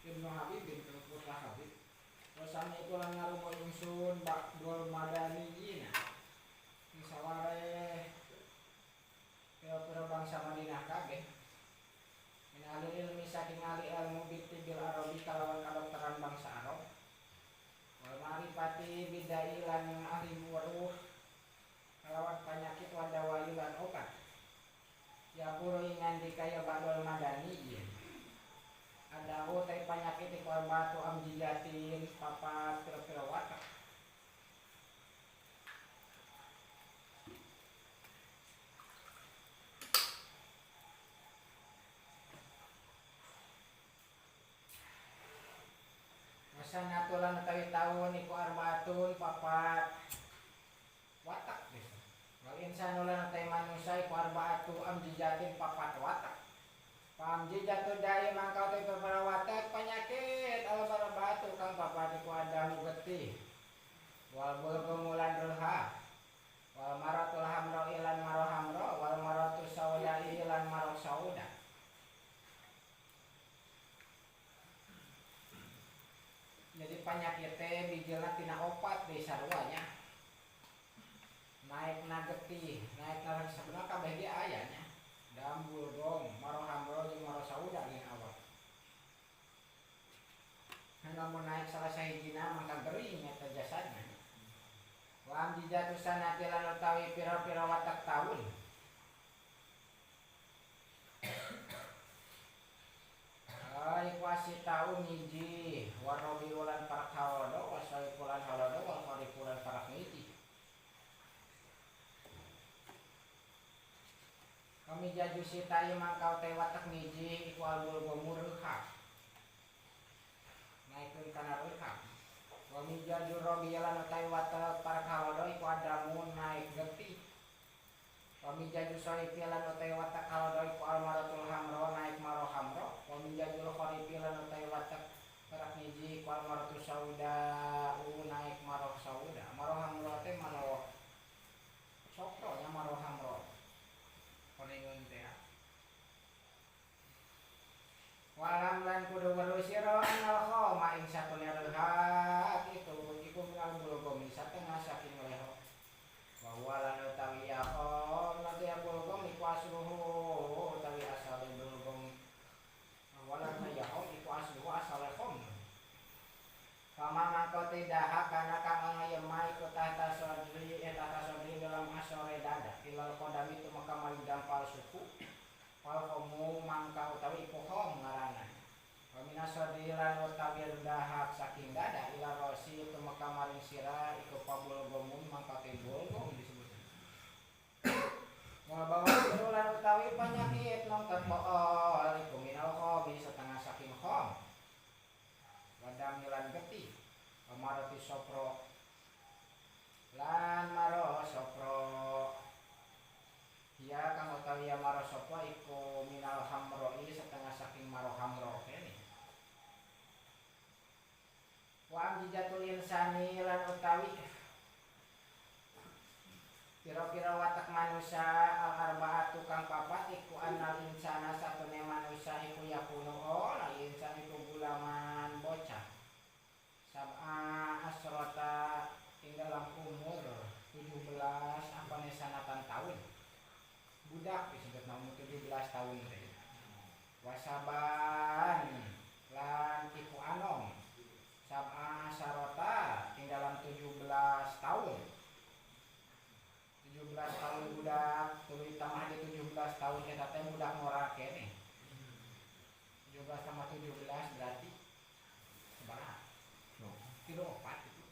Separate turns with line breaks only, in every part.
Ibnu Habib bin putra Habib. Wasami iku lan ngarumo ingsun ba'dul madaniyina ing saware pira-pira bangsa Madinah kabeh. Min ahli ilmi saking ahli ilmu bitibil Arabi kalawan kadokteran bangsa Arab. Wal ma'rifati bidai lan ahli weruh kalawan penyakit wadawai lan obat. Ya puro ingandika ya ba'dul madaniyin. Ada utai penyakit iku batu amjijatin papat pira-pira watak. Masanatu lan utawi taun iku arbaatun papat watak gitu. Wal insanu lan utawi manusa iku arbaatu amjijatin papat watak. Pamji jatuh dai mangkau te perawatan penyakit al batu kang papat iku adamu getih. Wal bulgumulan reha. Wal maratul hamro ilan maro hamro wal maratus sauda ilan maro sauda. Jadi penyakit teh bijilna tina opat deui saruanya. Naik na getih, naik na sebenarnya kabeh ge aya nya. Dam bulgong, maro hamro jeung maro sauda geuning awak. Lamun naik salah sahijina mangka gering eta jasadna. Wa amjijatu sanati lan utawi pira-pira watak taun. Iku asitau ngiji warobi ulan parak halodo wasai pulan halodo wal kharifu lan parak ngiji. Kami jaju sitai mangkau teh watak ngiji iku albul gomurha. Naikun kana reha. Kami jaju robi lan utai watak parak halodo iku adamun naik getih. Kami jaju sohipi lan utai watak halodo iku almaratul hamro naik maro hamro. Kami jaju kharifi lan utai watak parak ngiji iku almaratul sauda naik maro sauda. Maro hamro teh maro sokro nya maro hamro. Konengun teh. Walam lan kudu weruh sira anal khoma ing satune rehat itu iku minal bulgom satengah saking leho. Wa huwa lan utawi ya khom nanti ya bulgom iku asluhu utawi asale bulgom. Wa lan ya khom iku asluhu asale khom. Fama mangko tidak kana kang ana yema iku tahta sodri eta sodri dalam asore dada ilal qadami tu maka maring dampal suku wal khomu mangka utawi iku khom ngaranna. Wa minasodri lan utawi dahak saking dada ila rosi tu maka maring sira iku pabulgomun mangka te bulgom disebut. Wa bawa lan utawi penyakit nongtot bool iku minal khobi setengah saking khom. Wadamilan getih amarati sopro lan maro sopro ya kang utawi ya maro sopro iku minal hamroi setengah saking maro hamro kene. Wa amjijatul insani lan utawi pira-pira watak manusia al arbaatu kang papat iku annal insana satune manusia iku yakunu la insan iku gulaman bocah sab'a asrota ing dalam umur 17 apane sanatan tahun budak disebut umur 17 tahun teh wasaban lan iku anom sab'a asrota ing dalam 17 tahun 17 tahun budak tuluy tambah di 17 tahun eta teh budak ngora keneh. 17 tambah 17 berarti sabaraha? 34 itu.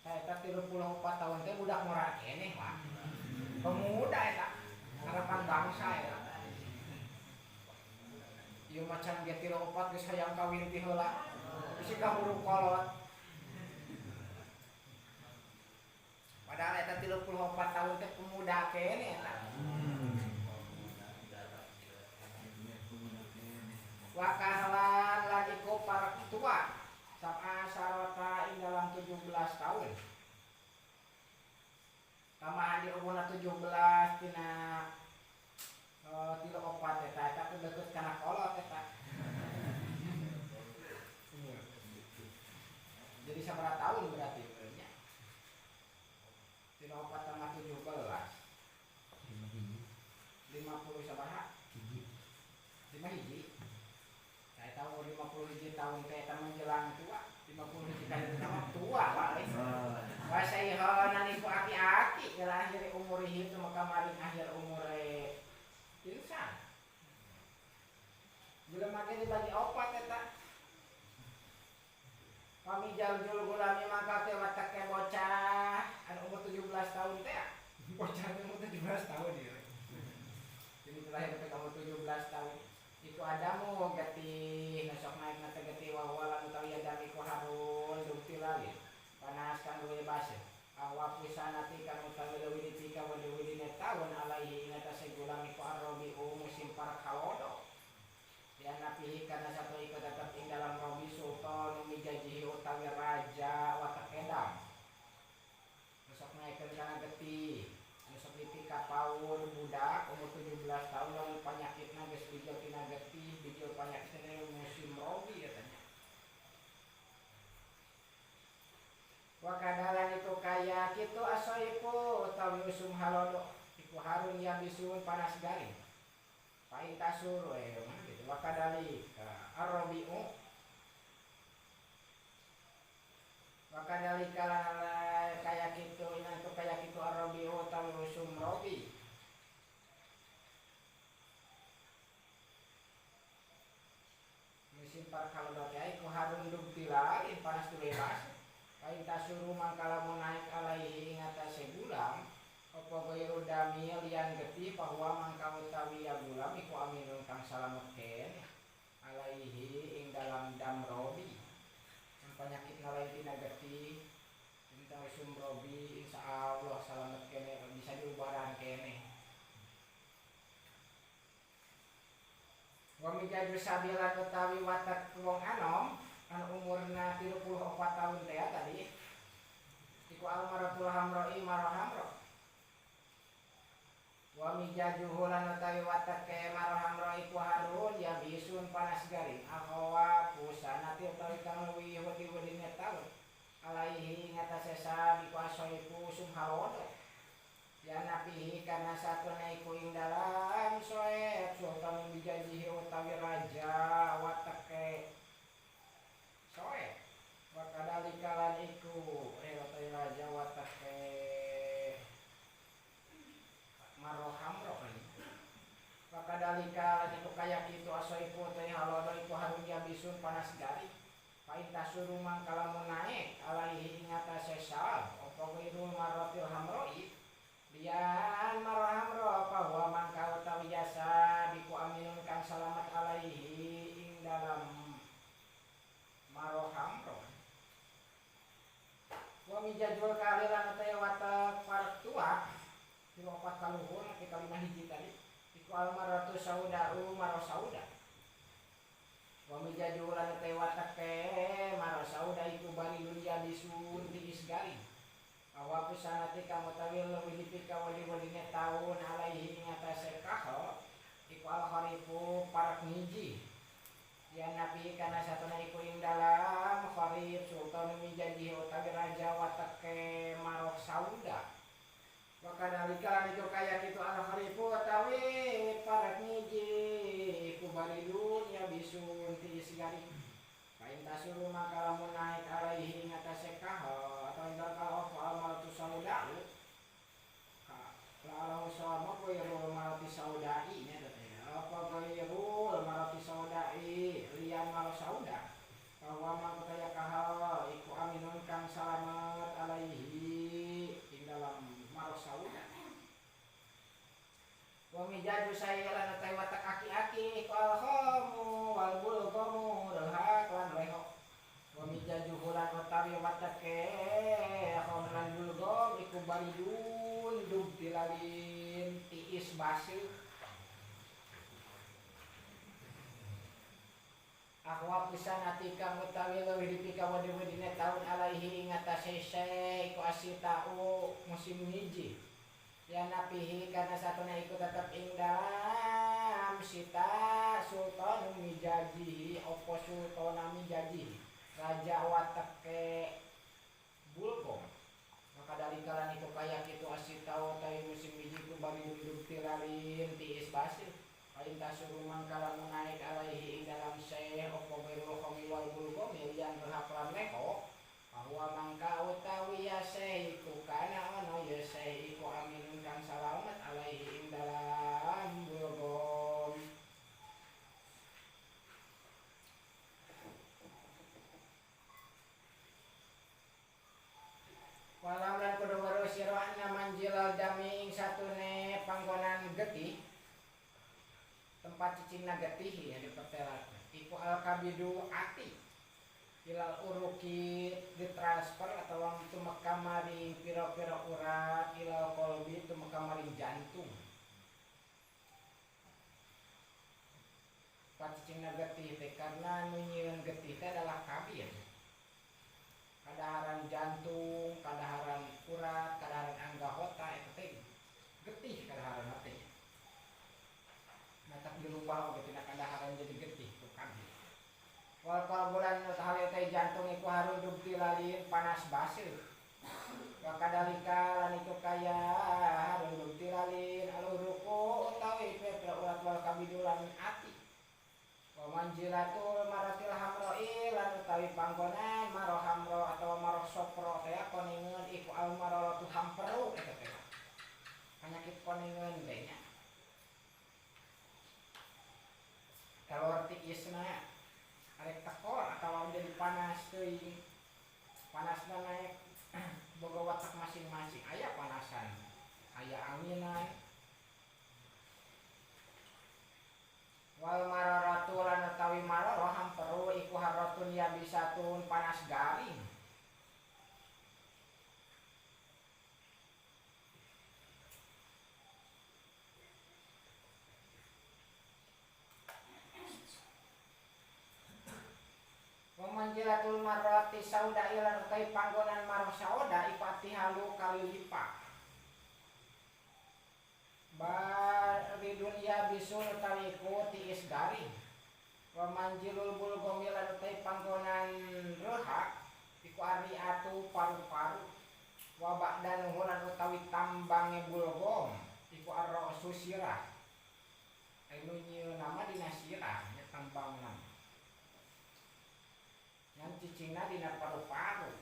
Eta 34 tahun teh budak ngora keneh, Pak. Pemuda eta harapan bangsa eta. Ieu macan ge 34 geus hayang kawin ti heula. Bisi kahuruf kolot. Padahal eta 34 tahun teh pemuda keneh eta. Wa kahlan lan iku para tua. Sab'a 17 tahun. Tambahan di umurna 17 tina 3 4 eta eta teh deukeut kana kolot eta. Jadi sabaraha tahun berarti nya? 3 4 tambah 17. 50 sabaraha? 5 hiji. Saya tahu 50 hiji tahun teh eta menjelang tua. 50 hiji kan itu mah tua Pak. Wa sayhana iku aki-aki ila akhir umurihi itu maka maring akhir umure insan. Jelema ge dibagi opat eta. Pamijaljul gulami mangka teh watake bocah anu umur 17 tahun teh. Bocah umur 17 tahun ieu. Jadi lahir teh umur 17 tahun. Iku adamu getih nu sok naik na teh getih wa huwa lan utawi adam iku harun duktilali. Panas kang luwih baseuh. Awa pisanati kang utawi leuwih dipika wadi-wadine taun alaihi ing atase gulam iku arrobiu musim parkalodo. Dianapihi karena satu iku tetep ing dalam robi sultan mijajihi utawi raja watak edam. Nu sok naikeun kana getih. Nu sok dipika paur budak umur 17 tahun lamun panyakitna geus bijil tina getih, bijil panyakitna musim robi katanya. Wa kadalan iku kaya kitu asoipu utawi usum halodo iku harun yabisun panas garing. Pain tasur gitu. Wa kadalika arrobiu wa kadalika kaya kitu inantu kaya kitu arrobiu utawi usum robi. Musim parkalodo teh iku harun dubtilalin panas dulebas. Pain tasuru mangkala naik alaihi ing atase gulam apa gairu damil lian getih bahwa mangka utawi ya gulam iku aminun kang salamet kene alaihi ing dalam dam robi. Yang penyakit lain tina getih tentang usum robi insyaallah salamet kene bisa diubaran kene. Wa mijaju sabilan utawi watak wong anom anu umurna 34 tahun teh tadi iku almaratul hamra'i marahamra. Wa mijajuhu lan utawi watake marahamra iku harun ya bisun panas garing akhawa pusanati utawi kang leuwih wedi-wedine taun alaihi ing atase sab iku asoiku sumhalodo ya napihi karena satuna iku ing dalam soeb sultan mijajihi utawi raja watake soe wa kadalika lan iku utawi raja watake marohamro wa kadalika lan iku kaya kitu asoiku utawi halodo iku harun yabisun panas garing pain tasuru mangka lamun naik alaihi ing atase sal apa ghairul maratil hamroi lian marohamro bahwa mangka utawi jasa iku aminun kang salamat alaihi ing dalam marohamro. Wa mijajul kalilan utawi watak parek tua tilu opat kaluhur nepi ka 5 hiji tadi iku almaratu saudau maro sauda. Wa mijajul lan utawi watake maro sauda iku barilun yabisun tiis garing. Awa pisanati kang utawi leuwih dipika wadi-wadine taun alaihi ing atase kaho iku al kharifu parek ngiji. Ya nabi karena satuna iku ing dalam kharif sultan mijajihi utawi raja watake marok sauda. Wa kadalika lan iku kaya kitu al kharifu utawi parek ngiji iku baridun ya bisun tiis garing. Pain tasuru maka lamun naik alaihi ing atase kaho atau ing dalem apa almaratu saudau ka la sama ghairul marati saudai nya teh apa ghairul marati saudai lian maro sauda bahwa mangka kaya kaha iku aminun kang salamet alaihi ing dalam maro sauda. Wa mijaju saylan utawi watak aki-aki iku alkhamu wal bulghamu rehak lan leho. Wa mijaju lan utawi watake kham lan bulgham iku baridun dubtilalin tiis baseuh. Ahwa pisan ati kang utawi leuwih dipikawedi-wedine taun alaihi ing atase syai iku asitau musim hiji. Ya napihi karena satuna iku tetep ing dalam sita sultan mijaji opo sultan mijaji raja wateke bulgom. Maka dari kalan itu kaya kitu asitau utawi musim hiji ku bari duduk tilalin tiis basir. Painta suruh mangkala naik alaihi ing dalam syekh opo birul khomi wal bulgom liyan rehak lan leho bahwa mangka utawi ya syekh iku kana ono ya syekh iku aminun kang salamet alaihi ing dalam bulgom. Walam lan kudu weruh sira anna manjilal dami ing satune panggonan getih tempat cicingna getih ya dipertelat iku al kabidu ati ilal uruki ditransfer atau tumeka maring pira-pira urat ilal kolbi tumeka maring jantung. Tempat cicingna getih teh karena nu nyieun getih teh adalah kabir. Kadaharan jantung, kadaharan urat, kadaharan anggahota eta teh getih kadaharan teh. Matak dirubah oge tina kadaharan jadi getih tu kabeh. Wal qalbulan hale teh jantung iku harudub tilalin panas baseuh. Wa kadalika lan iku kaya harudub tilalin aluruku utawi pira urat wal kabidulan ati. Wa manjilatul maratil hamroi lan utawi panggonan maroh hamro atawa maroh sopro teh koningeun iku al mararatu hamperu eta teh. Penyakit koningeun teh nya. Kalau tiisna arek tekor atau jadi panas teuing. Panasna naik boga watak masing-masing. Aya panasan, aya anginan. Wal mararatu lan utawi mararah hamperu iku harratun yabisatun panas garing. Manjilatul marrati sauda ilan utai panggonan marah sauda iku atihalu kali lipa. Bari dunia bisul utawi iku tiis garing. Wa manjilul bulgom ilan utai panggonan rehak iku ariatu paru-paru. Wa ba'danuhu lan utawi tambange bulgom iku arrosu sirah. Anu nyieun nama dina sirah nya tambangna. Ngan cicingna dina paru-paru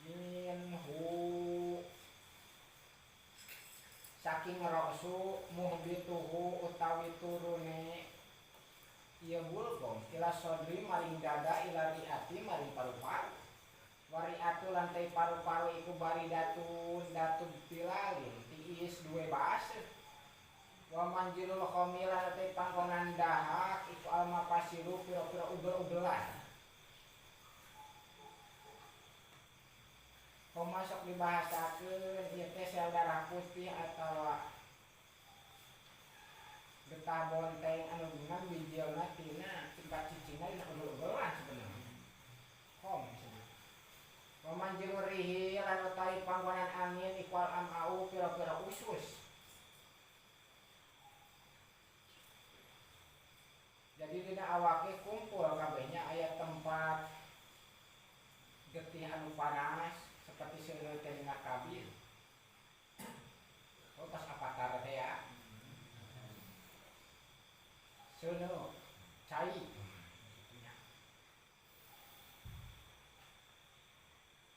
minhu saking roksu muhbituhu utawi turune ieu bulgom ila sodri maring dada ila riati maring paru-paru wariatu lantai paru-paru iku baridatun datub tilalin tiis duwe baseuh. Wa manjilul khomila lantai panggonan dahak iku almapasiru pira-pira ubel-ubelan. Pemasok dibahasakeun ieu teh sel darah putih atawa getah bonteng anu ngan bijilna tina tempat cicingna dina ubel-ubelan sebenarnya. Kom disebut. Wa manjilur rihi lan utawi panggonan angin iku al amau pira-pira usus. Jadi dina awake kumpul kabehnya aya tempat getih anu panas seperti seuneu teh dina kabin. Oh pas avatar teh ya. Seuneu cai.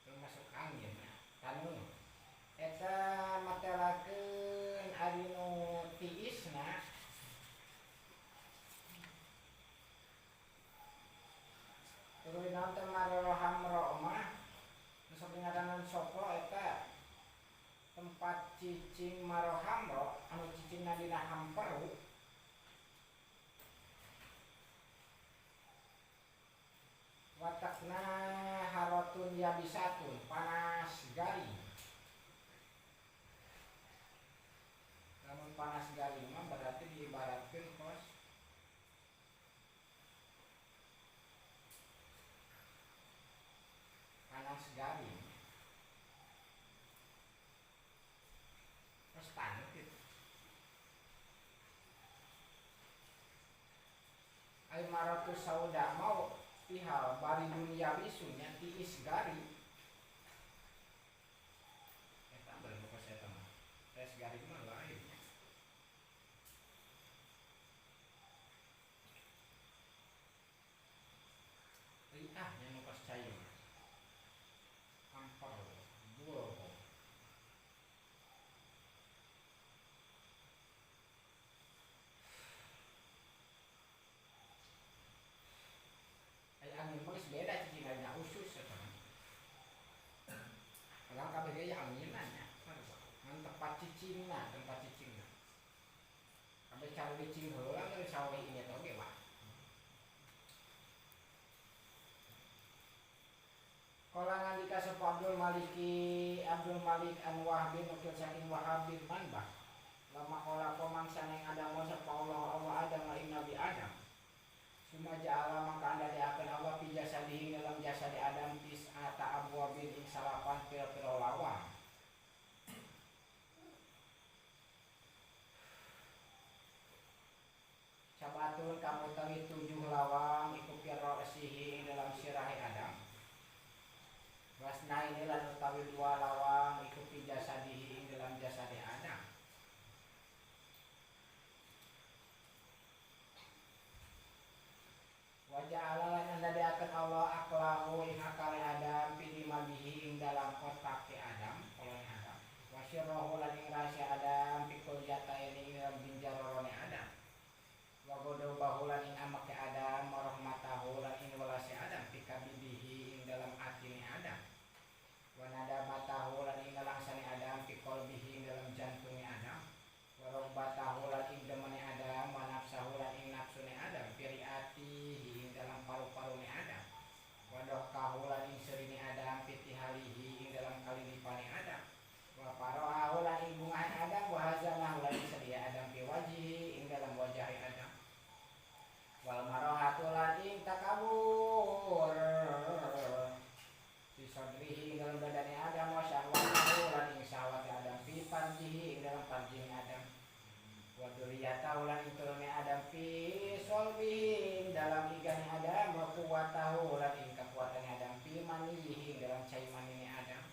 Termasuk angin tanu. Eta matelakeun ari nu tiisna tuluy naon teh maroroh hamro mah sok dingaranan sopro eta tempat cicing marohamro anu cicingna dina hamperu watakna harotun yabisatun panas garing. Lamun panas garing mah berarti diibaratkeun kos Halalatu sauda mau pihal bari dunia bisunya tiis gari. Eta berbuka saya mah. Tes gari mah lain. Riah nya nu kos cai. Ampar buah. Angin mah geus beda cicing lainna usus eta mah. Padahal kabeh ge anginan nya. Ngan tempat cicingna, tempat cicingna. Kabeh cari cicing heula geus sawe ieu eta oge mah. Kala ngandika sapa Abdul Malik an Wahab bin Ukil saking Wahab bin Manbah. Lama kala pamangsana ing Adam sapa Allah Allah Adam ing Nabi Adam. Suma ja'ala maka anda diakan Allah fi jasadihi dalam jasad Adam tis'ata abwabin ing salapan pira-pira lawang. Sabatun kamu tawi 7 lawang iku pira rasihi ing dalam sirahe Adam. Wasna ini lan utawi 2 lawang iku fi jasadihi ing dalam jasad Adam. Wajah Allah lan anda diakan Allah aklahu ing akale Adam pidimagihi ing dalam otak Adam kolone Adam. Wasirrohu lan ing rahasia Adam pikul jataini ing dalam binjarorone Adam. Wa godobahu lan ing amake Adam warahmatahu lan ing welase Adam pikabidihi ing dalam atine Adam. Wa nadamatahu lan ing nelangsane Adam pikolbihi ing dalam jantunge Adam. Wa robbatahu lan ing demene Adam wa nafsahu lan ing nafsune Adam piriatihi dalam paru-parune Adam. Wadoh kahulan ing serine Adam pitihalihi ing dalam kalilipane Adam. Wa paroahu lan ing bungahan Adam wa hazanahu lan ing sedia Adam fi wajhihi ing dalam wajahe Adam. Wal marahatu lan ing takabur fi sadrihi ing dalam dadane Adam wa syahwatahu lan ing syahwate Adam fi farjihi ing dalam farjine Adam. Wa dzurriyyatahu lan ing turune Adam fi solbihi dalam igane Adam wa quwwatahu lan ing kekuatane Adam fi manihi dalam cai manine Adam.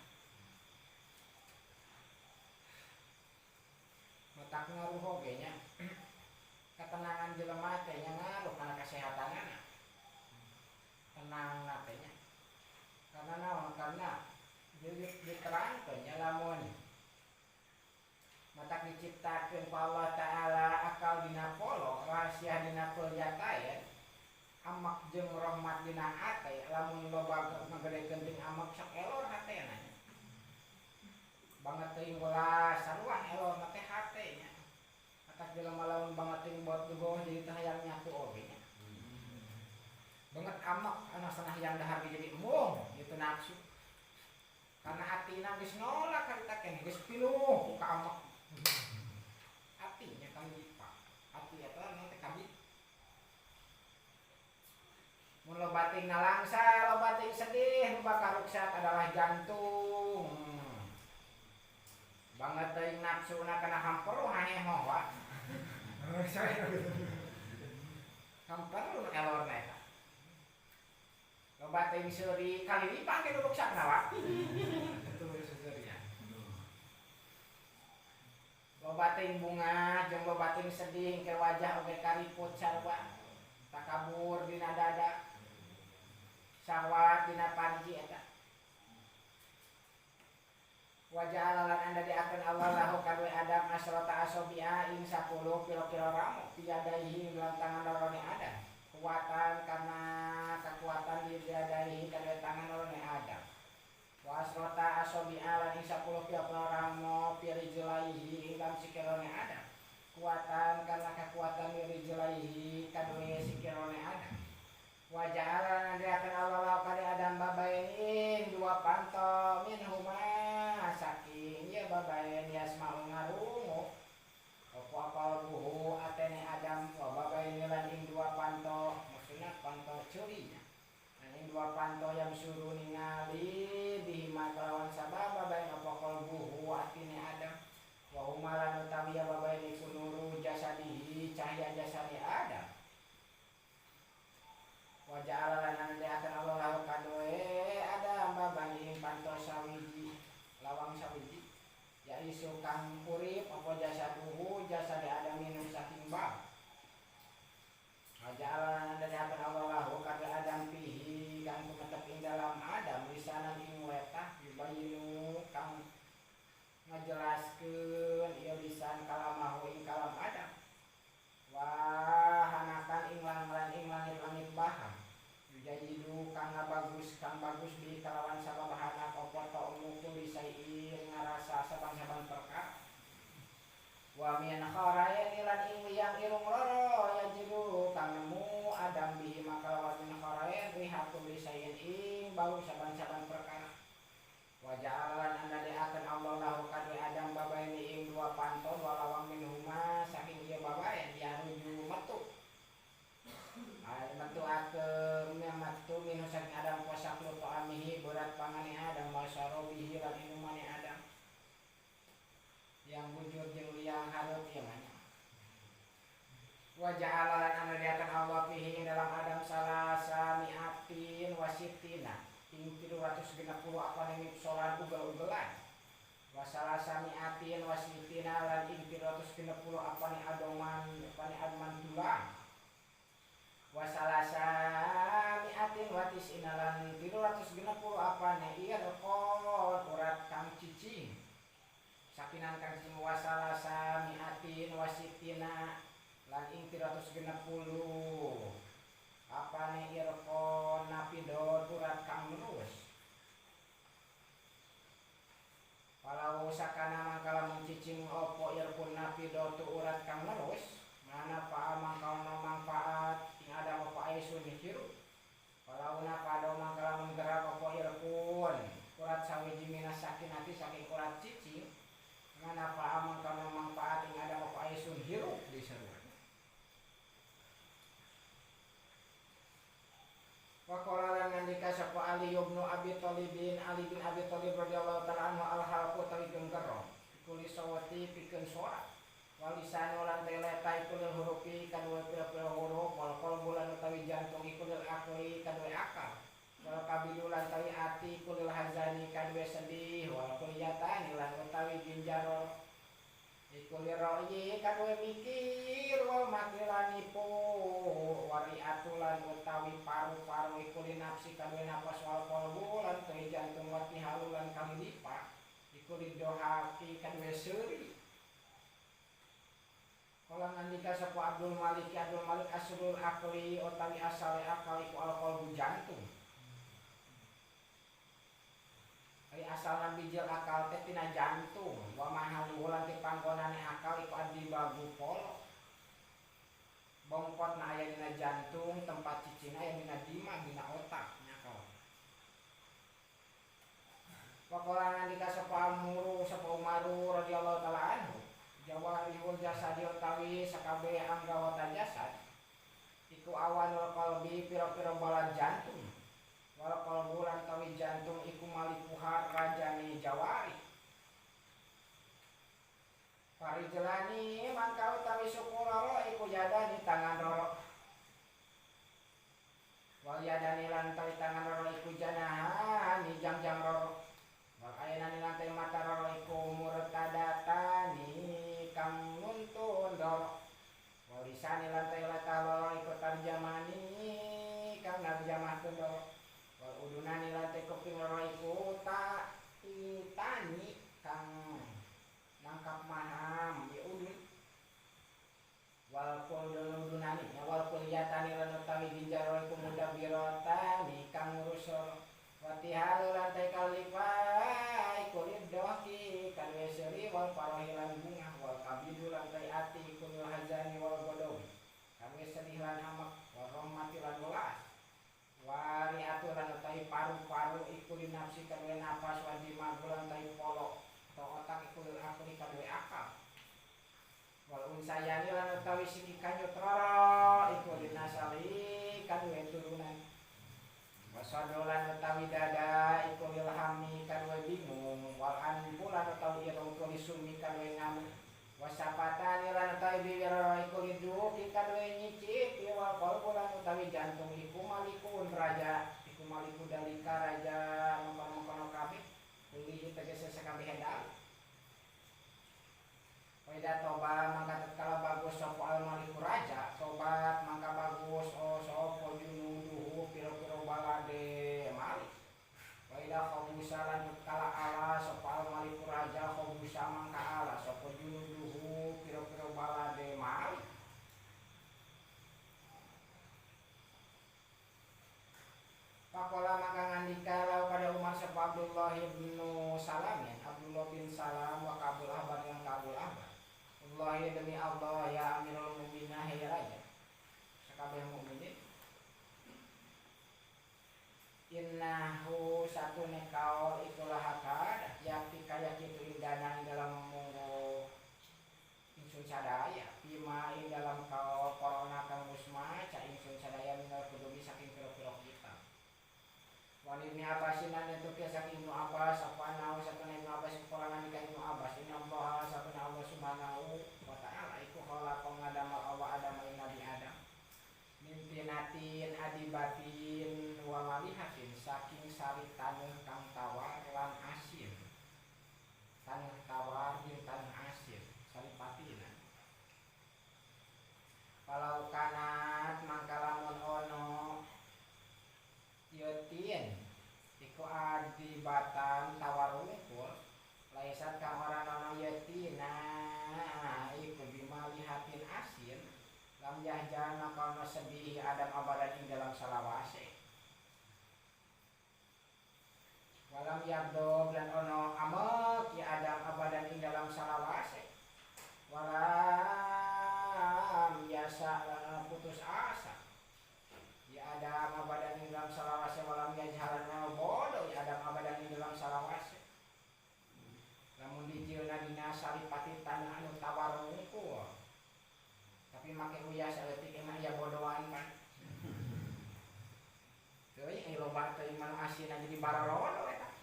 Matak ngaruh oge nya. Ketenangan jelema teh nya ngaruh kana kesehatanana. Tenang teh nya. Karena naon? Karena diterangkeun nya lamun matak diciptakeun ku Allah Ta'ala akal dina polo, rahasia dina peljatayan, amak jeung rahmat dina ate, lamun loba ngagedekeun jeung amak sok elor hatena nya. Banget teuing welas sarua elor teh hate nya. Matak jelema lamun banget teuing bot dugoh jadi teh hayang nyatu oge nya. Banget amak anu sanah hayang dahar jadi embung gitu nafsu. Karena hatina geus nolak harita keneh geus pinuh ku ka amak. Hatinya kami dipak, hati eta nanti kami mun loba teuing nalangsa, loba teuing sedih, nu bakal ruksak adalah jantung. Banget teuing nafsuna kana hamperu haheho wa. Hamperu elorna eta. Loba teuing seuri kalilipan ge nu ruksakna wa. Itu seurinya. Loba teuing bunga jeung loba teuing sedih ke wajah oge kariput sarua takabur dina dada syahwat dina parji eta. Wajah Allah lan anda diakeun Allah lahu kadue Adam asrata asobia ing 10 pira-pira ramo piyadaihi dalam tangan lorone Adam kuatan karena kekuatan diyadaihi kadue tangan lorone Adam. Wasrota asobi'a lan ing 10 pira-pira ramo pirijlaihi ing dalam sikilone Adam kuatan karena kekuatan pirijlaihi kadue sikilone Adam. Wa ja'ala nadiakan Allah kade Adam babain dua panto minhuma saking ya babain yasma'u ngarungu apa qalbuhu atene Adam wa babain lan ing dua panto maksudna panto curinya ing dua panto yang suruh ningali bihima kelawan sabab babain apa qalbuhu atine Adam wa huma lan utawi babain iku nuru jasadihi cahaya jasadi Adam. Ya isu kang urip apa jasaduhu jasade Adam minum saking bab. Ajalan dari apa Allah lahu kada Adam fihi kang tumetep ing dalam Adam lisanan ing wetah yubayinu kang ngajelaskeun ieu lisan kalamahu ing kalam Adam. Wahanakan ing langit ing langit-langit baham. Yujayidu kang bagus di kalawan sababahana apa ta'umu kulisaiin ngarasa saban-saban perkara. Wa min kharain lan ing liyang irung loro yajidu kang nemu Adam bihi makalawan min kharain riha kulisaiin ing bau saban-saban perkara. Wa ja'alan andadekaken Allah lahu kadue Adam babaini ing dua panton walawang minhuma saking ieu babaen yaruju metu. Metu akeun metu minhu saking Adam posaklu ta'amihi berat pangane Adam wa syarabihi lan inumane Adam. Yang bujur jeung liang hareup ieu mah. Wa ja'ala lan andadekaken Allah fihi ing dalam Adam salasa mi'atin wasitina ing 360 apane mipsolan ugal-ugelan. Wa salasa mi'atin wasitina lan ing 360 apane adoman apane adman tulang. Wa salasa mi'atin watisina lan 360 apane irqon urat kang cicing. Sakinan kang cicing wa salasa mi'atin wasitina lan ing 360 apane irqon napidot urat kang nerus. Walau sakana mangka lamun cicing opo irqon napidot urat kang nerus mana pa'a mangka manfaat ing ada apa aisun hirup. Walau napado mangka lamun gerak opo irqon urat sawiji minas sakinati saking urat cicing mana pa'a mangka manfaat ing ada apa aisun hirup diseru. Waqala lan ngendika sapa Ali ibn Abi Thalibin Ali bin Abi Thalib radhiyallahu ta'ala anhu al halqu tawi genggero iku lisawati pikeun sora walisanu lan teleta iku lil hurufi kadue pira-pira huruf wal qalbu lan utawi jantung iku lil aqli kadue akal wal kabilu lan tawi ati iku lil hazani kadue sedih wal kulliyatani lan utawi ginjaro iku lira'yi kadue mikir wal makri lan nipu wariatu lan utawi paru-paru iku linapsi kadue napas wal qalbu lan tawi jantung wati halu lan kalilipa iku lidohaki kadue seuri. Kala ngandika sapa Abdul Malik Abdul Malik aslul aqli utawi asale akal iku al qalbu jantung. Ari asalna bijil akal teh tina jantung wa mahalu lan ti panggonane akal iku adibagu polo. Bongkotna aya dina jantung, tempat cicina aya dina dima dina otak nyakal. Waqala ngandika sapa Amru sapa Umaru radhiyallahu ta'ala anhu jawarihul jasadi utawi sakabeh anggawata jasad iku awanul qalbi pira-pira bala jantung wal qalbu lan tawi jantung iku malikuha rajane jawari parijelani mangka utawi suku loro iku yadani tangan loro wal yadani lan tawi tangan loro iku janahani jang-jang loro wal ainani lan tawi mata loro iku murtadatani kang nuntun loro wal lisani lan tawi lata loro iku tarjamani kang narjamahkeun loro wal udunani lan tawi kuping loro iku ta tani kang nangkap maham ya udun wal kuldunani wal kulliyatani lan utawi ginjaro iku mudabirotani kang ngurus watihalu lan tawi kalifa iku lidohki kadue seuri wal farahi lan bunga wal kabidu lan tawi ati iku lil hazani wal godowi kadue sedih lan amek wal rahmati lan welas wariatu lan utawi paru-paru iku linapsi kadue napas wa dimagu lan tawi polo atau otak iku lil akli kadue akal wal unsayani lan utawi siki kanyut roro iku linasali kadue turunan wasadolan utawi dada iku lil hami kadue bingung wal anfu lan utawi irung iku lisumi kadue ngamuk wasapatani lan utawi bibir iku liduki kadue nyicip wal qalbu lan utawi jantung iku malikun raja iku maliku dalika raja mengkono-mengkono kabeh kulihi tegese sakabeh dal. Wa toba mangka tatkala bagus sapa al maliku raja tobat mangka bagus oh sapa junuduhu pira-pira balade malik. Wa ida khabusa lan tatkala ala sapa al maliku raja khabusa mangka ala sapa junuduhu pira-pira balade malik. Pakola maka ngandika lau pada Umar sapa Abdullah bin Salam ya, Abdullah bin Salam wa Kabul Ahbar yang Kabul Ahbar. Allah ya demi Allah ya Amirul Mukminin ya raja sakabeh mukminin. Innahu satune kaul itulah hakad yakti kaya kitu indana ing dalam munggo ingsun sadaya bima ing dalam kaul corona kang wis maca ingsun sadaya minal kudubi saking pira-pira kitab. Wan Ibnu Abbas nan itu saking Ibnu Abbas apa nau satune Ibnu Abbas pola ngandika Ibnu Abbas inna Allah satune Allah subhanahu wa ta'ala iku khalaqa ngadamal Allah Adam ing Nabi Adam mintinatin adibatin wa malihatin saking sari taneuh kang tawar lan asin. Taneuh tawar jeung taneuh asin saripatina. Walau kanat mangka lamun ono yetin iku adibatan tawar wungkul laisat kang ora ana yetina iku bimalihatin asin lam yahjan maka ana sedih Adam abadan ing dalam salawase. Walam yabdo lan ono amek ya Adam abadan ing dalam salawase. Walam yasa lan putus asa ya Adam abadan ing dalam salawase. Walam yajhalan bodoh ya Adam abadan ing dalam salawase. Lamun dijieunna dina saripati tanah anu tawar wungkul tapi make uyah saeutik emang ya bodohan kan. Teuing loba teuing manu asin jadi baralodo eta.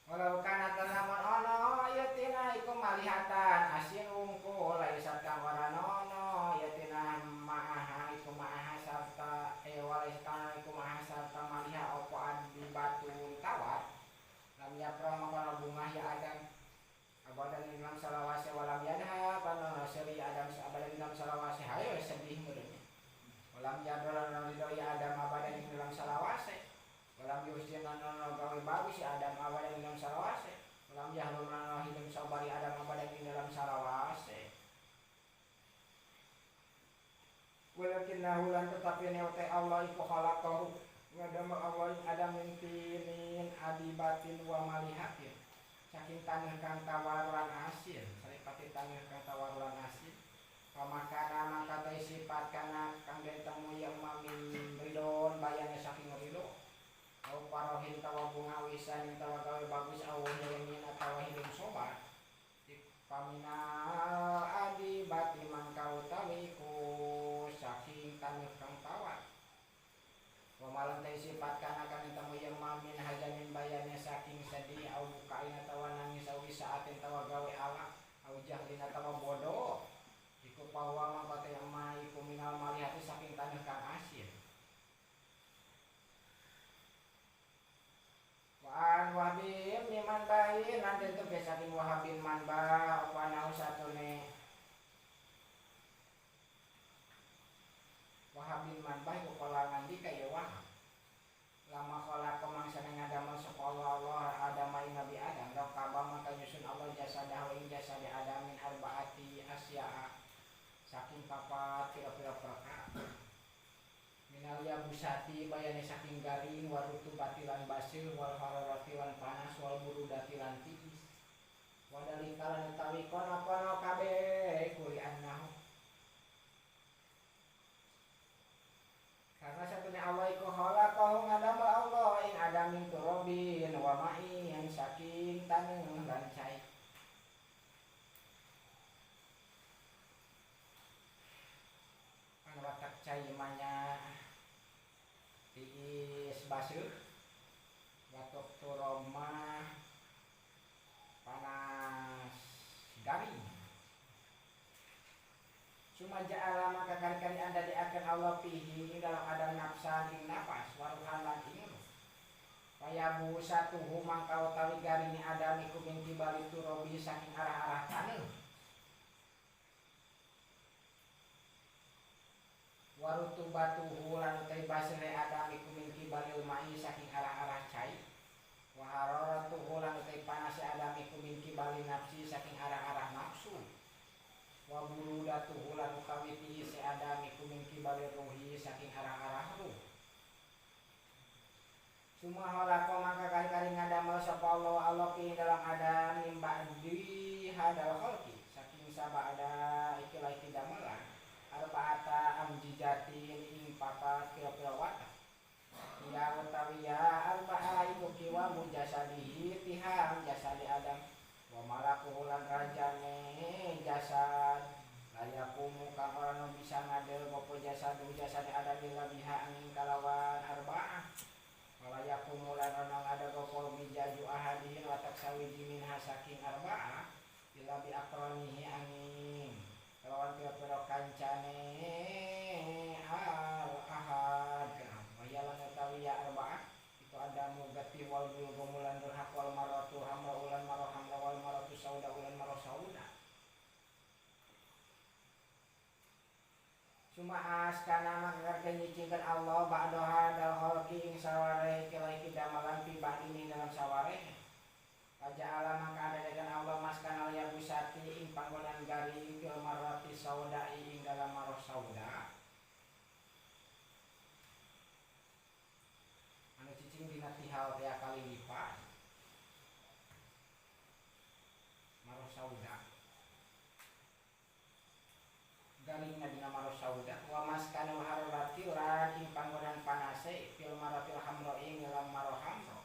Walau kana lamun ono yatina iku malihatan asin wungkul laisat kang ora ono yatina ma'aha iku ma'aha sarta walaisat iku ma'aha sarta maliha apa adibatun tawar lam yapra maka bunga ya Adam abadan dalam salawase walam yadha panono seri Adam abadan dalam salawase hayo sedih meureun walam yadha ridho ya Adam abadan dalam salawase walam yuhsin lan gawe bagus ya Adam abadan dalam salawase walam yahlum lan hidup sabari Adam abadan dalam salawase. Walakinnahu lan tetapi ne Allah iku khalaqahu ngadamel Allah ing Adam min tinin adibatin wa malihatin saking tanah kang tawar lan asin saripati tanah kang tawar lan asin. Pamakana maka teh sifat kana kang den temu ya mamin ridon bayane saking ridho au parohin tawa bunga wisan tawa gawe bagus au nyelengi atawa hidup sobar paminal adibati mangka utawi ku saking tanah kang tawar. Wa malam teh sifat kana kang temu ya mamin hajamin bayane saking sedih au bukain atawa nangis au saatin tawa gawe ala au jahlin atawa bodoh iku pawa mangka teh ma iku minal malihati saking tanah kang asin. Waan wahbim niman bahin nanti itu saking wahabin manbah apa nau satune wahabin manbah iku kala ngandika ya wahab lama kala pemangsana ngadamel sapa Allah Adam ing Nabi Adam rokaba maka nyusun Allah jasadahu ing jasade Adam min arbaati asya'a saking papat pira-pira perkara minal yabusati bayane saking garing warutubati lan basil wal hararati lan panas wal burudati lan tiis wadalika lan utawi kono-kono kabeh kuli annahu karena satunya Allah iku khalaqahu ngadamel Allah ing Adam min turabin wa ma'in saking taneuh lan cai. Pan watak cai manya tiis baseuh watok turoma panas garing. Payabu satuhu mangka utawi garinge Adam iku min kibali turabi saking arah-arah taneuh. Warutubatuhu lan utawi basehe Adam iku min kibalil mai saking arah-arah cai. Wa hararatuhu lan utawi panase Adam iku min kibali nafsi saking arah-arah nafsu. Wa burudatuhu lan utawi tiise Adam iku min kibali ruhi saking arah-arah ruh. Suma khalaqa maka kali-kali ngadamel sapa Allah Allah ing dalam Adam min ba'di hadal khalqi saking sabada ikilah iki damelan arba'ata amjijatin ing papat pira-pira watak. Ya utawi ya arba'a iku kiwamu jasadihi tiham jasadi Adam wa malakuhu lan rajane jasad layakumu kang ora bisa ngadeg apa jasadu jasadi Adam illa biha angin kalawan arba'ah. Walayakumu lan ana ngadeg apa mijaju ahadin watak sawiji minha saking arba'ah illa bi aqranihi angin kalawan pira-pira kancane al ahad. Wa lan utawi ya arba'ah itu adamu gati wal bulgumulan durhaq wal maratu hamra ulan maro hamra wal maratu sauda ulan maro sauda. Cuma askana maka nyicingkeun Allah ba'da hadal khalqi ing saware kila iki damalan fi ba'dini dalam saware. Faja'ala maka adakan Allah maskanal yabusati ing panggonan garing fil marati sauda ing dalam maroh sauda. Anu cicing dina tihal teh kali lipat maroh sauda. Garingna dina maroh sauda wa maskanul hararati lan ing panggonan panase fil maratil hamra ing dalam maroh hamra.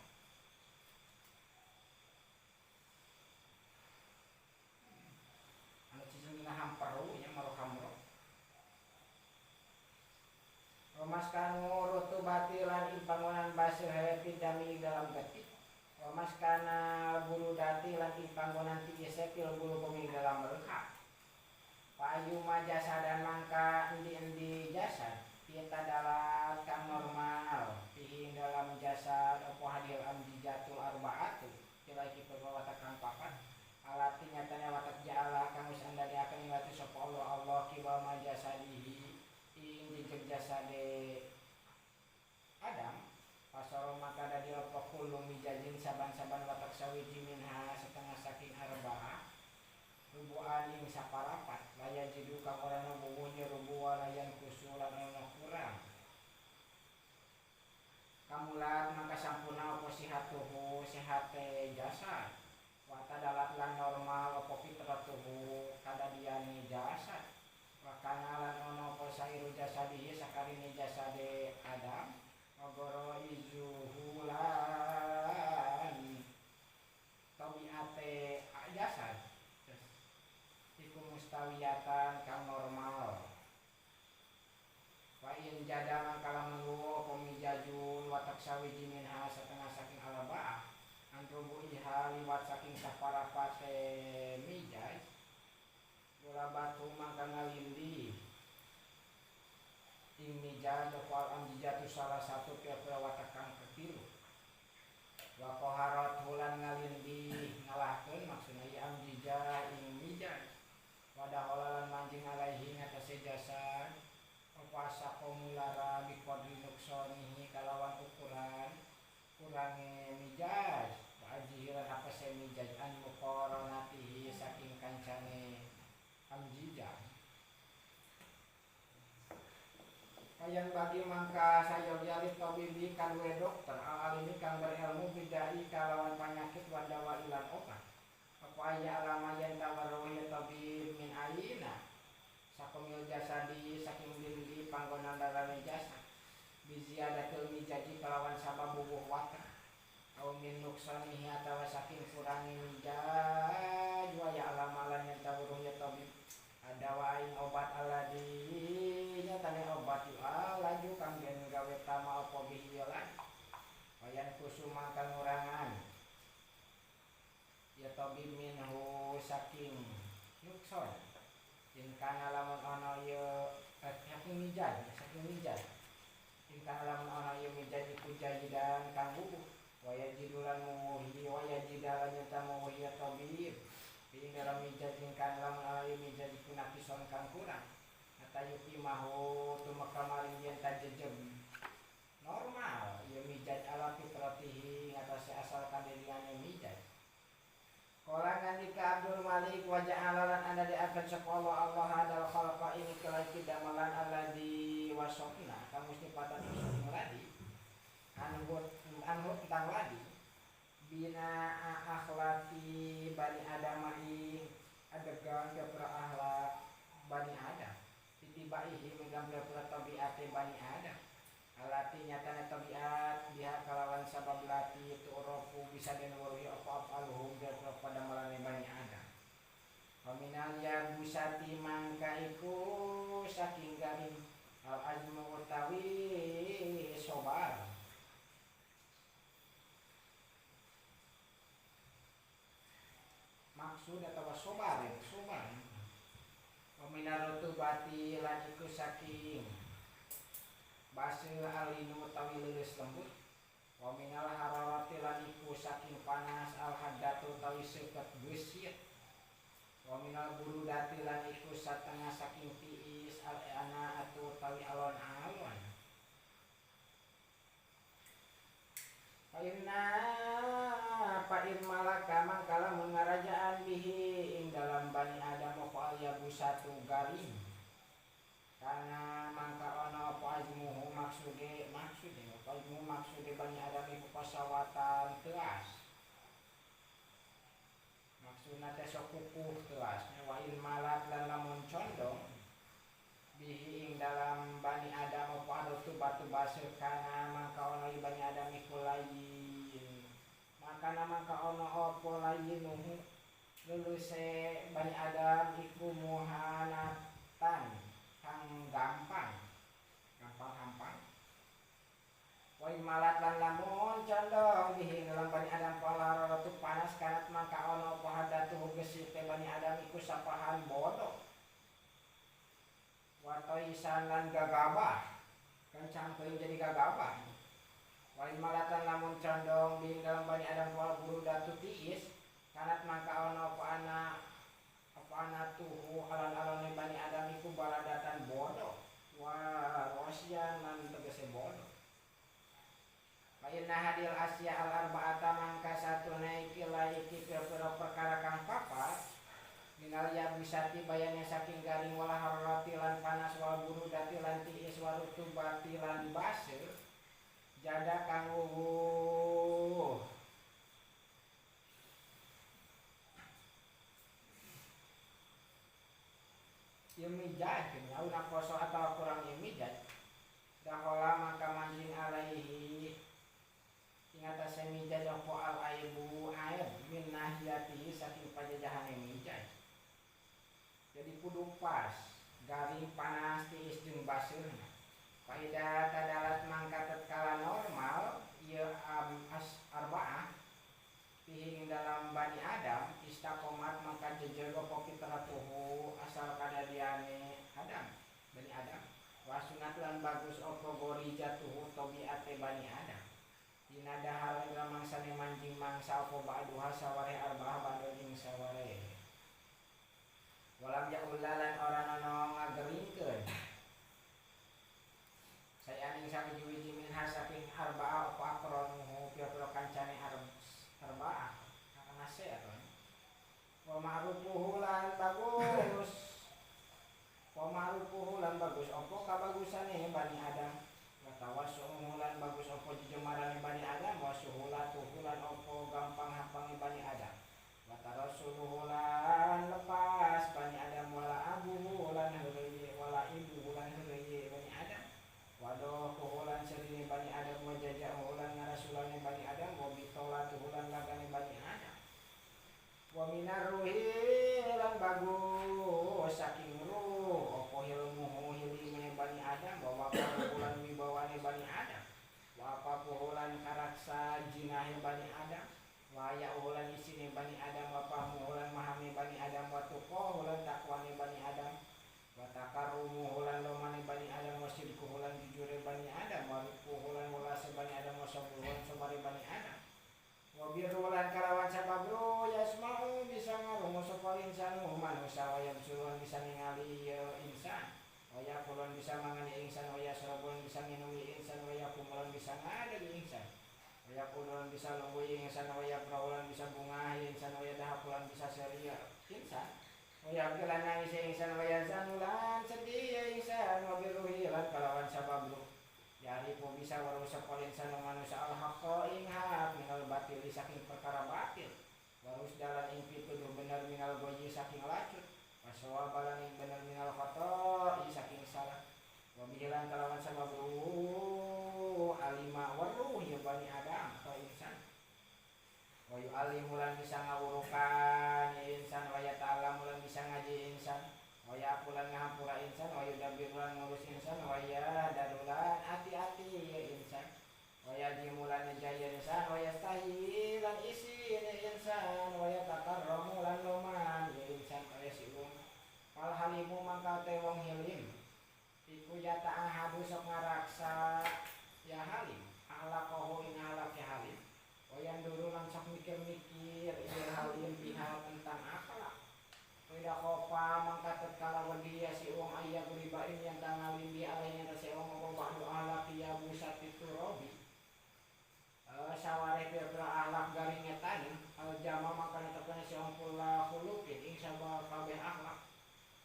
Anu cicing dina hamperu nya maroh hamra. Wa maskanu rutubati lan ing panggonan baseuhe pidami dalam getih. Wa maskana buludati lan ing panggonan tiise fil bulugumi dalam reha. Payu jasa dan mangka endi-endi jasad pieta dalat kang normal piing dalam jasad apa hadil amjijatul arba'atu kira iki perwatak kang papat alati nyatanya watak ja'ala kang wis andadiaken ing watu sapa Allah Allah kiwa majasadihi ing jejeg jasade Adam pasoro maka dadi apa kullu mijajin saban-saban watak sawiji minha setengah saking arba'ah rubu'an ing saparapat laya jidu kang ora ana bubuhnya rubu walayan kusulan ana kurang kamulat maka sampurna apa sihatuhu sehate jasad wa tadalat lan normal apa fitratuhu kadadiane jasad wa kana lan ana apa sairu jasadihi sakarine jasade Adam wa izuhu lan tabiate jasad iku mustawiyatan kang normal. Wa in jada mangka lamun wuwo apa mijajun watak sawiji minha setengah saking alaba'ah antrubu iha liwat saking saparapate mijaj bola batu mangka ngalindi ing mijaj apa amjijatu salah satu pira-pira watak kang ketilu. Wa qaharat hulan ngalindi ngalahkeun maksudna ieu amjijah ing mijaj wadahola lan manjing alaihi ngatasé jasad apa saqomulara biqadri nuksonihi kalawan ukuran kurange mijaj wa ajihiran apa se mijaj an muqaranatihi saking kancane amjijah. Kayang bagi mangka sayogyalih tabibi kan dokter al-alimi kang berilmu bidai kalawan penyakit wadawa ilan obat. Apa aya alama yen tawarruh ya tabib min ayina sakumil jasadi saking dindi panggonan darane jasad biziyadatil mijaji kalawan sabab bubuh watak au min nuksanihi atawa saking kurangi mijaj wa ya alama lan yen tawarruh ya tabib adawa ing obat aladi nyatane obat laju kang den gawe tama apa bihi lan wayan kusuma kang ngurangan ya tabib minhu saking nukson in kana lamun ana ya saking mijaj in kana lamun ana ya mijaj iku jayidan kang bubuh Wa yajidulan muhi wa yajidalan nyata muhi tabib ing dalam mijaj ingkang lamun alai mijaj iku nakison kang kurang atayuki mahu tumeka maring yen tajejeg normal ieu mijaj ala fitratihi ngatasi asal kadadiane mijaj. Qala ngandika Abdul Malik wa ja'ala lan anda diakan sapa Allah Allah hadal khalqa ini kelaki damelan alladzi wasofna kamu sifatan usuf ladi anhu tentang ladi bina akhlaki bani Adam ing adegan pira akhlak bani Adam titibaihi megang pira tabiate bani Adam alati nyatana tabiat biha kalawan sabab lati tu'rafu bisa den weruhi apa alhum pira padamelane bani Adam. Paminal ya busati mangka iku saking garing al azmu utawi sobar maksud atau sobar ya sobar. Paminal rutubati lan iku saking baseuh alinu utawi leuleus lembut. Wa minal hararati lan iku saking panas al haddatu utawi seukeut geusit. Wa minal burudati lan iku satengah saking tiis al ana atu utawi alon-alon. Fa inna fa in malaka mangka lamun ngarajaan bihi ing dalam bani Adam apa yabusatu garing karena mangka ana apa azmuhu maksude maksude apa azmuhu maksude bani Adam iku pasawatan teas maksudna teh sok kukuh teas wa in malat lan lamun condong bihi ing dalam bani Adam apa adu batu baseuh kana mangka ana bani Adam iku lain makana mangka ana apa layinuhu luluse bani Adam iku muhanatan kang gampang gampang hampang. Wa malat lan lamun condong bihi dalam bani Adam pola ratu panas kanat mangka ana apa hadatu gesite bani Adam iku sapahan bodoh wa taisan lan gagabah kan cangkeun jadi gagabah. Wa malat lan lamun condong bihi dalam bani Adam pola buru datu tiis kanat mangka ana apa ana apa ana tuhu alon-alone bani Adam iku baladatan bodoh wa rosyan lan tegese bodoh. Fa inna hadil asya al arba'ata mangka satuna iki laiki pira-pira perkara kang papat minal yabisati bayane saking garing wala hararati lan panas wal burudati lan tiis warutubati lan baseuh jada kang wuwuh ieu mijaj launa koso atau kurang ieu mijaj dahola maka manjing alaihi ing atase mijaj apa al aibu aib min nahiyatihi saking pajajahane mijaj. Jadi kudu pas garing panas tiis jeung baseuhna. Faida tadalat mangka tatkala normal ieu as arbaah fihi dalam bani Adam istaqomat mangka jejeg apa fitratuhu asal kadadiane Adam bani Adam wa sunat lan bagus apa gorijatuhu tabiate bani Adam dina dahar ing mangsane manjing mangsa apa ba'duha saware arbaah ba'du ing saware walam ya'ula lan ora ana ngageringkeun sayan ing sawiji-wiji minha saking arbaah apa aqranuhu pira-pira kancane arbaah karena ser wa ma'rufuhu lan bagus wa ma'rufuhu lan bagus apa kabagusane bani Adam wa tawassuhu lan bagus apa jejemarane bani Adam wa suhulatuhu lan apa gampang hampange bani Adam wa tarasuluhu lan lepas bani Adam wala abuhu lan heureuye wala ibu lan heureuye bani Adam wa dohuhu lan serine bani Adam wa jajahu lan ngarasulane bani Adam wa bitolatuhu lan lagane bani Adam wa minar ruhi lan bagus saking ruh apa ilmuhu hilime bani Adam wa waqaruhu lan wibawane bani Adam wa apapuhu lan karaksa jinahe bani Adam wa ya'uhu lan isine bani Adam wa fahmuhu lan mahame bani Adam wa tuqahu lan takwane bani Adam wa takarrumuhu lan lomane bani Adam wa sidquhu lan jujure bani Adam wa rifquhu lan welase bani Adam wa sabruhu lan sabare bani Adam insanu manusia wa yabsurun bisa ningali ya insan wa yakulun bisa mangan ya insan wa yasrabun bisa minum ya insan wa yakumulun bisa ngadeg ya insan wa yakulun bisa lungguh ya insan wa yakraulan bisa bungah ya insan wa yadahakulan bisa seria insan wa yakilan nangis ya insan wa yazanulan sedih ya insan wa biruhi lan kalawan sabab lu yarifu bisa waru sapa insan manusia al haqqa ing hak minal batil saking perkara batil warus dalan ing pituduh bener minal goyi saking lacut wasawabalan ing bener minal khata'i saking salah wa bihilan kalawan sabab ruh alima waruh ya bani adam atau insan wa yu'allimulan bisa ngawurukan ya insan wa yata'allamulan bisa ngaji insan wa yaqulan ngahampura insan wa yudabbirulan ngurus insan wa yadarulan hati-hati ya insan wa yajimulan jaya insan wa yastahilan isin ya insan wa yatakarramu lan loman ya insan kaya si wong fal halimu mangka te wong hilim iku yata'ahadu sok ngaraksa ya halim akhlaqahu ing akhlaq ya halim wa yanduru lan sok mikir-mikir ya halim biha tentang akhlak wa khofa mangka tatkala wedi ya si wong aya ribain yang tangalim bi alaihi ta si wong apa ba'du akhlaq ya busati turabi saware pira-pira akhlak garingnya tani al jama maka netepna si wong kula khuluqin ing sabab kabeh akhlak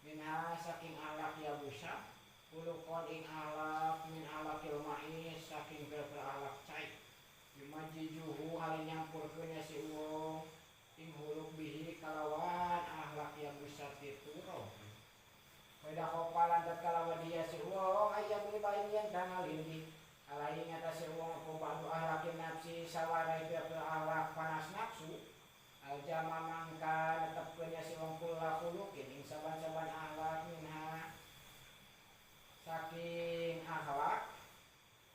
minha saking akhlak ya busa khuluqon ing akhlak min akhlakil ma'is saking pira-pira akhlak cai yumajijuhu hale nyampurkeun si wong ing huluk bihi kalawan akhlak ya busa tituro weda khofalan tatkala wadiya si wong aya bain yang tangalindi alaihi ngatasi wong apa ba'du ahlakin nafsi sawarai pira-pira akhlak panas nafsu aljama mangka netepkeun ya si wong kula khuluqin ing saban-saban akhlak minha saking akhlak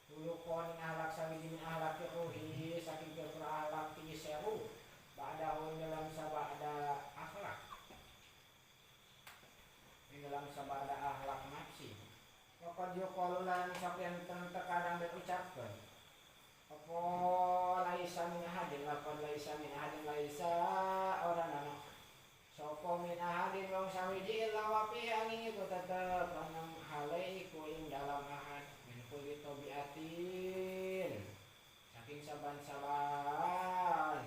khuluqon ing akhlak sawiji min akhlak ruhi saking pira-pira akhlak ti seru ba'dahu dalam sabada akhlak ing dalam sabada akhlak nafsi waqad yuqalu lan sok yen terkadang diucapkeun apa laisa min ahadin laqad laisa min ahadin laisa ora ana sapa min ahadin wong sawiji illa wa fi angin iku tetep ana hale iku ing dalam ahad min kulli tabiatin saking saban-saban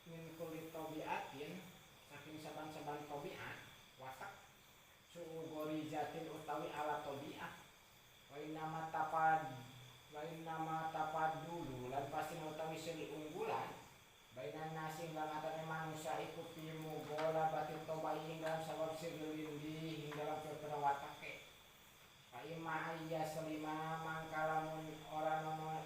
min kulli tabiatin saking saban-saban tabiat watak su'ugorizatin utawi ala tabiat wa innama tapad dulu lan pasti utawi seni unggulan bainan nasi ing antarané manusia iku fi mughalabati tobai ing dalam sabab sirlindi ing dalam perkara watake fa imma ayya salima mangkalamun ora nono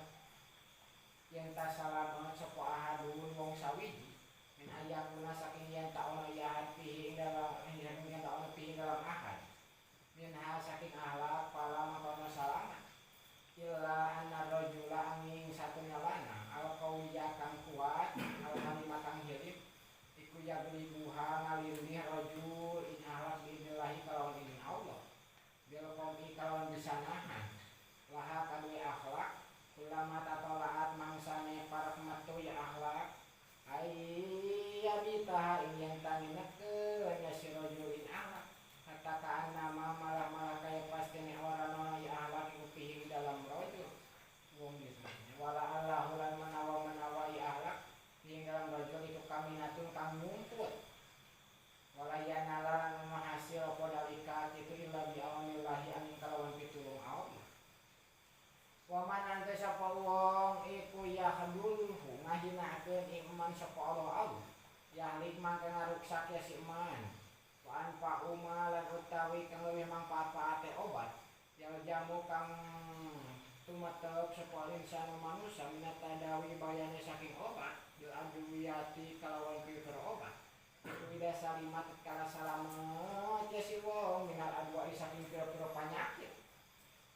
yen ta salamet sapa ahadun wong sawiji min ayakuna saking yen ta ono ya fihi ing dalam yen ta ono fihi dalam ahad minha saking akhlak pala mangkono salamat illa anna rajula angin satunya lanang al qawiyya kang kuat al halima kang hilim iku yaglibuha ngalindih rajul in akhlak biidnillahi kalawan izin Allah bil qawmi kalawan bisa nahan laha kadue akhlak ulama tatolaat mangsane parak metu ya akhlak ayyabitaha ing yen tanginekeun ya si rajul in akhlak katakaan nama malah-malah kaya pasti ora nono ya akhlak iku fihi dalam rajul wong gitu wala allahu lan menawa-menawa ya akhlak ing dalam rajul iku kaminatun kang ngumpul wala yanala lan hasil apa dalika itu illa bi aunillahi amin kalawan pitulung Allah wa man anta sapa wong iku yahdulhu ngahinakeun ing man sapa Allah Allah yahlik mangka ngaruksak ya si man wa anfa'u lan utawi kang leuwih mangfaat-faate obat yang jamu kang tumetep sapa insan manusa minatadawi bayane saking obat bil adwiyati kalawan pira obat iku ida salimat tatkala salamet ya si wong minal adwa'i saking pira-pira panyakit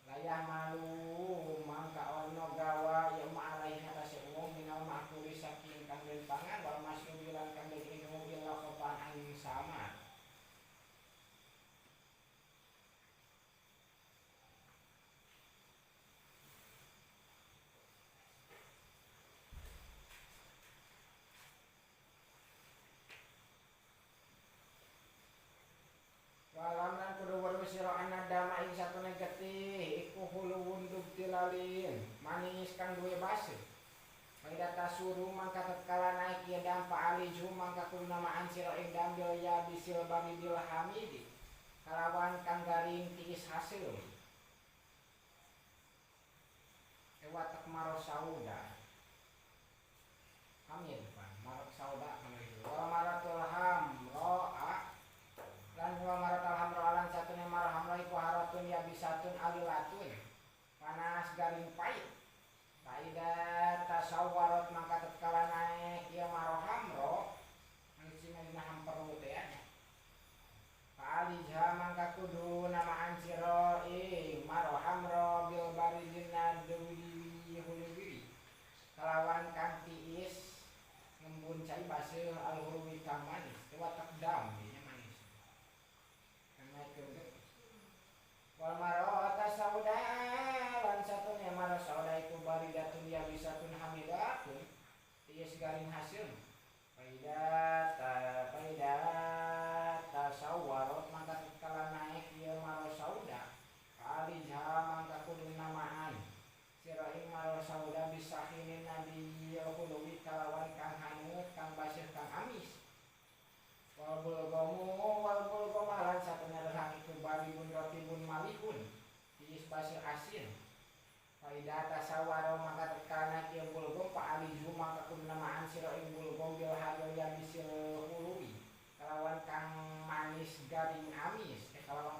layah malu mangka ono gawa ya ma'alaihi atase wong minal ma'kuli saking kang den pangan wal masrubi lan kang den inum illa khofan angin sama. balin manis kang duwe baseuh. Faida tasuru mangka tatkala naik ieu dam fa'aliju mangka kudu namaan sira ing dam bil yabisil baridil hamidi kalawan kang garing tiis haseum. Watak maro sauda hamid pan marok sauda kamari wa maratul hamroa lan wa maratul hamroa lan satune maro hamroa iku haratun yabisatun alilatun panas garing pahit. Faida tasawwarat mangka tatkala naik ieu maro hamro sing dina hamperu teh nya fa'alija mangka kudu namaan sira ing maro hamro bil baridin nadwi huluwi kalawan kang tiis ngembun cai baseuh al-huluwi kang manis teu watak dam nya manis kang naikeun teh. Wal marota sauda lan satune maro sauda iku baridatun yabisatun hamidatun tiis garing haseum. Faida ta faida tasawwarat mangka tatkala naik ieu maro sauda fa'alija mangka kudu namaan sira ing maro sauda bisahinin nabiyil huluwi kalawan kang hanut kang baseuh kang amis. Wal bulgomu wal bulgomalan satune rehak iku baribun rotibun malihun tiis baseuh asin. Faida tasawwara mangka tatkala naik ieu bulgom fa'aliju mangka kudu namaan sira ing bulgom bil haril yabisil huluwi kalawan kang manis garing amis kalawan